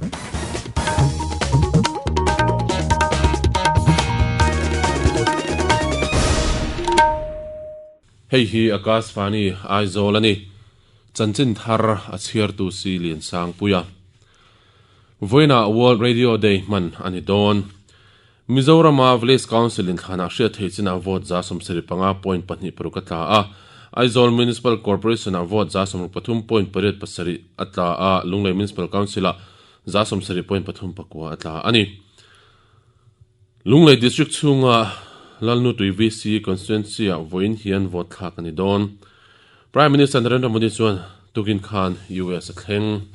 Hei hi Akashvani Aizawl a ni. Chanchin thar a chhiartu si Liansangpuia. Vawiinah World Radio Day hman a ni dawn. Mizorama Village Council inthlanah hriat theih chinah vote 75.26 a tla a, Aizawl Municipal Corporation-ah vote 63.87 a tla a, Lunglei Municipal Council-ah 70.39 a tla a ni. Lunglei District chhunga Lalnutui VC Constituency-ah vawiin hian vote thlak a ni dawn. Prime Minister Narendra Modi chuan tukin khan US a thleng.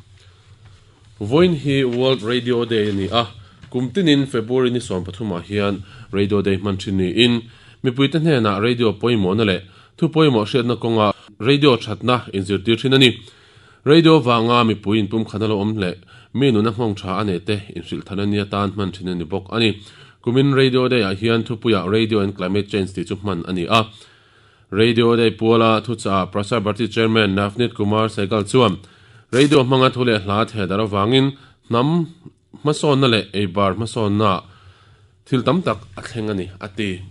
Vawiin hi World Radio Day a ni a, kum tinin February ni 13 ah hian Radio Day hman thin niin mipuite hnenah radio pawimawhna leh thu pawimawh hriatna kawnga radio thatna inzirtir thin a ni. Radio vanga mipui inpumkhat a lo awm leh mi nuna nghawng tha a nei te inhrilh than a nia tan hman thin a ni bawk a ni. Kumin Radio Day ah hian thupuiah Radio and Climate Change tih chu hman a ni a. Radio Day puala thuchah Prasar Bharati Chairman Navneet Kumar Sehgal chuan radio hmanga thu leh hla theh darh avangin hnam hmasawnna leh eibar hmasawnna thil tam tak a thleng a ni, a ti.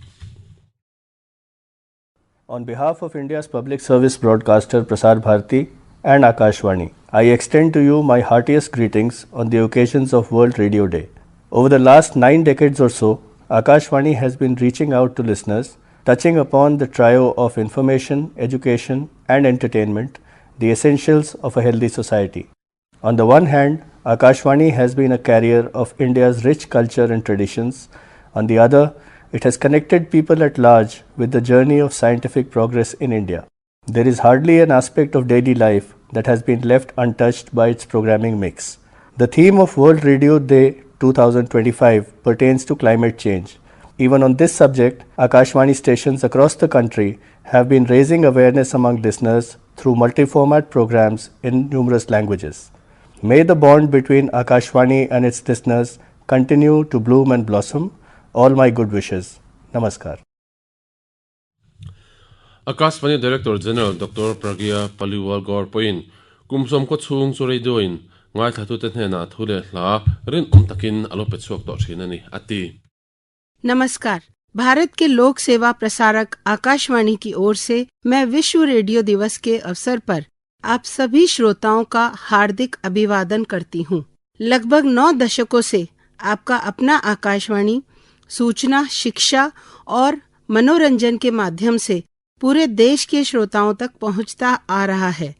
On behalf of India's public service broadcaster Prasar Bharati and Akashvani, I extend to you my heartiest greetings on the occasions of World Radio Day. Over the last 9 decades or so, Akashvani has been reaching out to listeners, touching upon the trio of information, education and entertainment, the essentials of a healthy society. On the one hand, Akashvani has been a carrier of India's rich culture and traditions. On the other, it has connected people at large with the journey of scientific progress in India. There is hardly an aspect of daily life that has been left untouched by its programming mix. The theme of World Radio Day 2025 pertains to climate change. Even on this subject, Akashvani stations across the country have been raising awareness among listeners through multi-format programs in numerous languages. May the bond between Akashvani and its listeners continue to bloom and blossom. All my good wishes. Namaskar. Akashvani Director General Doctor Pragya Paliwal Gaur pawhin kum sawmkaw chhung chu radio-in ngaithlatute hnenah thu leh hla rinawm takin a lo pe chhuak tawh thin a ni, a ti. नमस्कार भारत के लोक सेवा प्रसारक आकाशवाणी की ओर से मैं विश्व रेडियो दिवस के अवसर पर आप सभी श्रोताओं का हार्दिक अभिवादन करती हूँ। लगभग 9 दशकों से आपका अपना आकाशवाणी सूचना, शिक्षा और मनोरंजन के माध्यम से पूरे देश के श्रोताओं तक पहुंचता आ रहा है।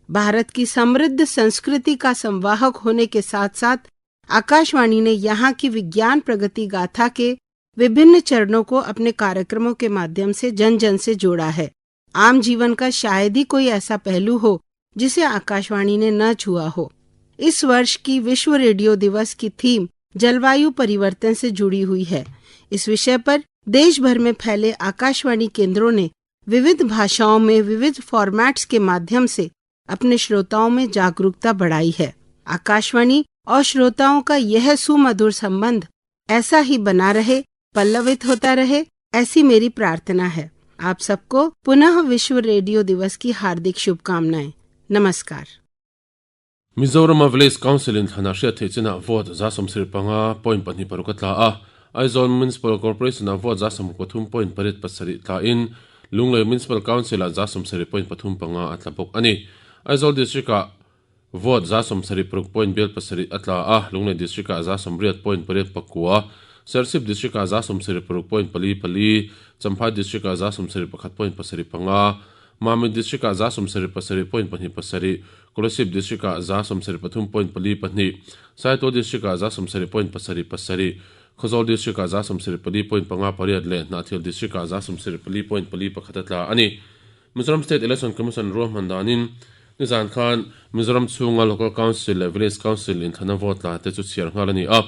भारत की समृद्ध संस्कृति का संवाहक होने के साथ साथ आकाशवाणी ने यहाँ की विज्ञान प्रगति गाथा के विभिन्न चरणों को अपने कार्यक्रमों के माध्यम से जन जन से जोड़ा है। आम जीवन का शायद ही कोई ऐसा पहलू हो जिसे आकाशवाणी ने न छुआ हो। इस वर्ष की विश्व रेडियो दिवस की थीम जलवायु परिवर्तन से जुड़ी हुई है। इस विषय पर देश भर में फैले आकाशवाणी केंद्रों ने विविध भाषाओं में विविध फॉर्मेट्स के माध्यम से अपने श्रोताओं में जागरूकता बढ़ाई है। आकाशवाणी और श्रोताओं का यह सुमधुर संबंध ऐसा ही बना रहे, पल्लवित होता रहे, ऐसी मेरी प्रार्थना है। आप सबको पुनः विश्व रेडियो दिवस की हार्दिक शुभकामनाएं। नमस्कार। Mizorama Village Council in thlanah hriat theih chinah vote 75.26 a tla a, Aizawl Municipal Corporation ah vote 63.87 tla in Lunglei Municipal Council ah 70.35 a tla bawk a ni. Aizawl District ah vote 76.7 a tla a, Lunglei District ah 88.89, Serchhip District ah 76.44, Champhai District ah 71.75, Mamit District ah 77.27, Kolasib District ah 73.42, Saitual District ah 70.77, Khawzawl District ah 74.58 leh Hnahthial District ah 74.41 a tla a ni. Mizoram State Election Commission ruahman danin nizan khan Mizoram chhunga Local Council leh Village Council inthlana vote la te chu chhiar nghal a ni a.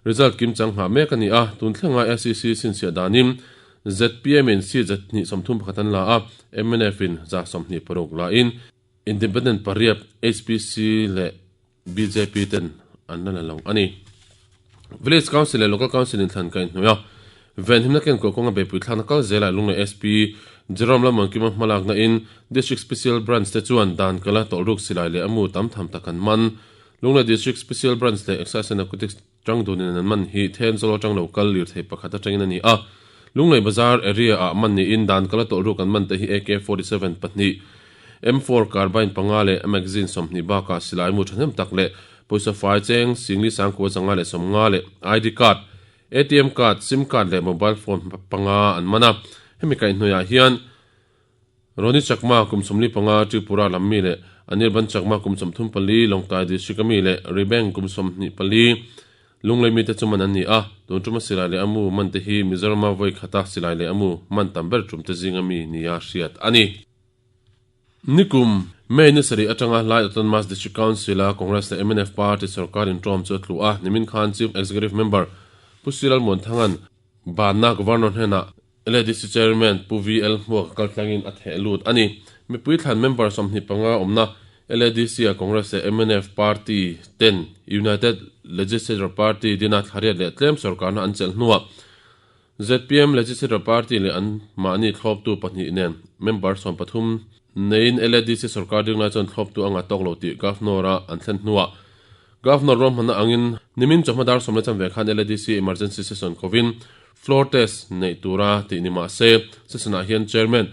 Result kim chang nghah mek a ni a, tun thlenga SEC chhinchhiah danin zpm in seat 131 an la a, mnf in 26 la in Independent pariat HPC leh bjp ten an la la lo a ni. Village Council leh Local Council inthlan kaihhnawih a, venhimna kenkaw kawnga beipui thlakna kal zelah Lunglei SP Jerome Lalmuankima hmalakna in District Special Branch te chuan dan kala tawlhruk silai leh a mu tam tham tak an man. Lunglei District Special Branch leh Excise and Narcotics tang dunin an man hi Thenzawl atang lo kal lirthei pakhat atangin a ni a. Lunglei Bazar area ah man niin dan kala tawlh ruk an man te hi AK-47 pahnih, M4 carbine panga leh magazine 20 bakah silai mu thahnem tak leh pawisa fai cheng singli sangkua zanga leh 50 leh ID card, ATM card, sim card leh mobile phone panga an man a. Hemi kaihhnawihah hian Roni Chakma kum 45, Tripura lam mi leh Anirban Chakma kum 34, Lawngtlai District a mi leh Ribeng kum 24, Lunglei mite chu man an ni a. Tun tuma silai leh a mu man te hi Mizorama vawi khata silai leh a mu man tam ber tum te zinga mi nia hriat a ni. Nikum, May ni sarih atanga Lai Autonomous District Council-a Congress leh mnf party sorkar inṭawm chu a tlu a, nimin khan Chief Executive Member Pu Sri Lalmuanthanga'n banna Governor hnenah LADC Chairman Pu VL Hmuaka kaltlangin a theh lut a ni. Mipui thlan member 25 awmna LADC-a Congress leh mnf party ten United Legislature Party dina thlariat leh tlem sorkarna an chelh hnuah zpm Legislature Party leh an mahni thlawptu pahnih nen member 13 neiin LADC sorkar ding lai chuan thlawptu a ngah tawk lo tih Governor-a an thlen hnuah Governor ruahmanna angin nimin chawhma dar sawmna chanve khan LADC emergency session kovin floor test neih tura tih ni mah se session-ah hian Chairman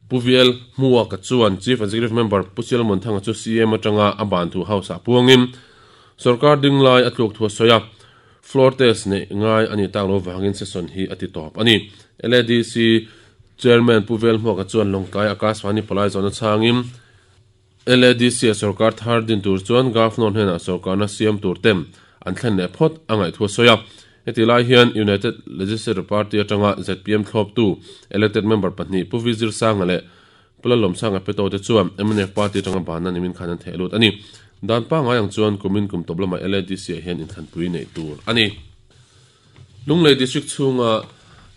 Pu VL Hmuaka chuan Chief Executive Member Pu Sialmuan Thanga chu CM atanga a ban thu House-ah puangin sorkar ding lai a tluk thu a sawi a, floor test neih ngai a nih tak lo vangin session hi a ti tawp a ni. LADC Chairman Pu VL Hmuaka chuan Lawngtlai Akashvani palai zawhna chhangin LADC a sorkar thar din tur chuan Governor hnenah sorkarna siam tur tem an thlen leh phawt a ngaih thu a sawi a. Heti lai hian United Legislature Party atanga zpm thlawptu elected member pahnih Pu V Zirsanga leh Pu Lalawmsanga Peto te chuan mnf party atanga banna nimin khan an theh lut a ni. Dan pangngai ang chuan kumin kum tawp lamah LADC ah hian inthlanpui neih tur a ni. Lunglei District chhunga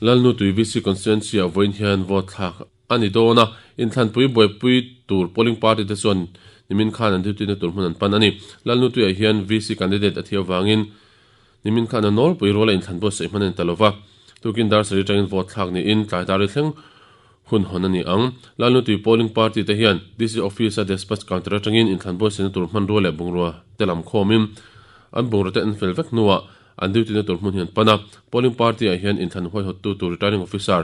Lalnutui VC Constituency ah vawiin hian vote thlak a ni dawn a, inthlanpui buaipui tur polling party te chuan nimin khan an duty na tur hmun an pan a ni. Lalnutuiah hian VC candidate a thih avangin nimin khan a nawlpui ruala inthlan pawh saih hman a ni ta lova, tukin dar sarih atangin vote thlak niin tlai dar ri thleng hun hawn a ni ang. Lalnutui polling party te hian DC office a despatch counter atangin inthlan buaisina tur hmanrua leh bungrua te lam khawmin an bungrua te an fel vek hnuah an duty na tur hmun hi an pan a. Polling party ah hian inthlan huaihawttu tur returning officer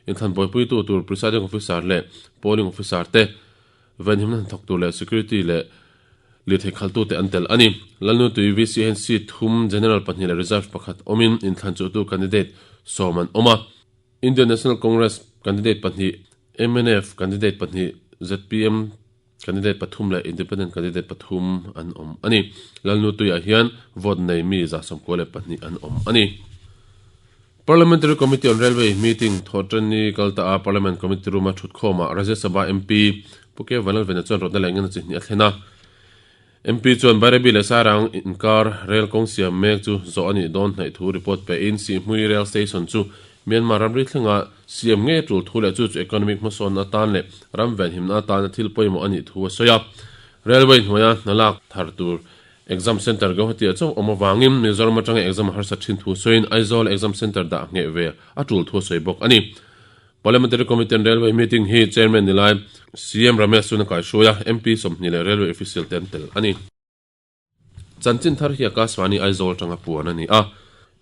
Inthlan buaipuitu tur Presiding Officer leh Polling Officer te, venhimna hnathawk tur leh Security leh lirthei khaltute an tel a ni. Lalnutui VC hian seat thum, General pahnih leh Reserve pakhat awmin inthlan chuhtu candidate sawm an awm a. Indian National Congress candidate pahnih, mnf candidate pahnih, zpm candidate pathum leh Independent candidate pathum an awm a ni. Lalnutuiah hian vote nei mi 92 an awm a ni. Parliamentary Committee on Railway meeting thawhṭanni kal ta a Parliament Committee room-a ṭhutkhawmah Rajya Sabha MP Pu K Vanlalvena chuan rawtna leh engemaw chi hnih a thlen a. MP chuan Bairabi leh Sairang inkar rel kawng siam mek chu zawh a nih dawn hnaih thu report pehin Sihhmui Rail Station chu Myanmar ramri thlenga siam ngei tul thu leh chu chu economic hmasawnna atan leh ram venhimna atana thil pawimawh a nih thu a sawi a. Railway hnuaia hna lak thar tur Exam Centre Guwahati-ah chauh awm avangin Mizoram atanga exam a harsat thin thu sawiin Aizawl Exam Centre dah ngheh ve a tul thu a sawi bawk a ni. Parliamentary Committee on Railway meeting hi Chairman ni lai CM Ramesh chuan a kaihruai a, MP 20 leh Railway official te an tel a ni. Chanchin thar hi Akashvani Aizawl atanga puan a ni a.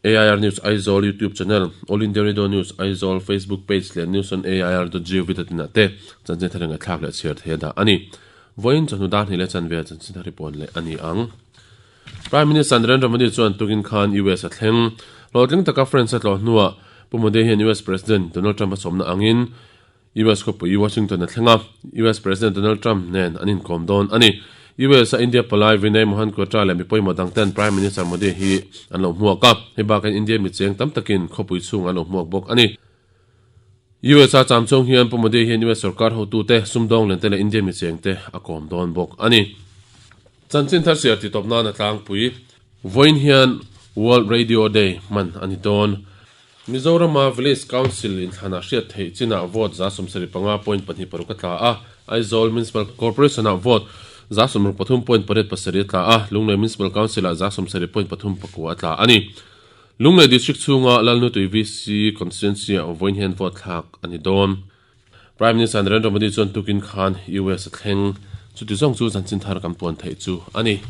AIR News Aizawl YouTube channel, All India Radio News Aizawl Facebook page leh News on AIR dot gov dot in ah te chanchin thar ngaihthlak leh chhiar thei a dah a ni. Vawiin chawhnu dar hnih leh chanve ah chanchin thar hi puan leh a ni ang. Prime Minister Narendra Modi chuan tukin khan US a thleng. Hlawhtling taka France a tlawh hnuah Pu Modi hian US President Donald Trump a sawmna angin US khawpui Washington a thleng a, US President Donald Trump nen an inkawm dawn a ni. US a India palai Vinay Mohan Kwatra leh mi pawimawh dang ten Prime Minister Modi hi an lo hmuak a, hei bakin India mi cheng tam takin khawpui chhung an lo hmuak bawk a ni. US a cham chhung hian Pu Modi hian US sorkar hotute, sumdawng lente leh India mi chengte a kawm dawn bawk a ni. Chanchin thar siar titawp nan a tlangpui. Vawiin hian World Radio Day hman a ni dawn. Mizorama Village Council inthlanah hriat theih chinah vote 75.26 a tla a, Aizawl Municipal Corporation-ah vote 63.87 a tla a, Lunglei Municipal Council-ah 70.39 a tla a ni. Lunglei District chhunga Lalnutui VC Constituency-ah vawiin hian vote thlak a ni dawn. Prime Minister Narendra Modi chuan tukin khan US a thleng. Chuti zawng chu chanchin thar kan puan theih chu a ni.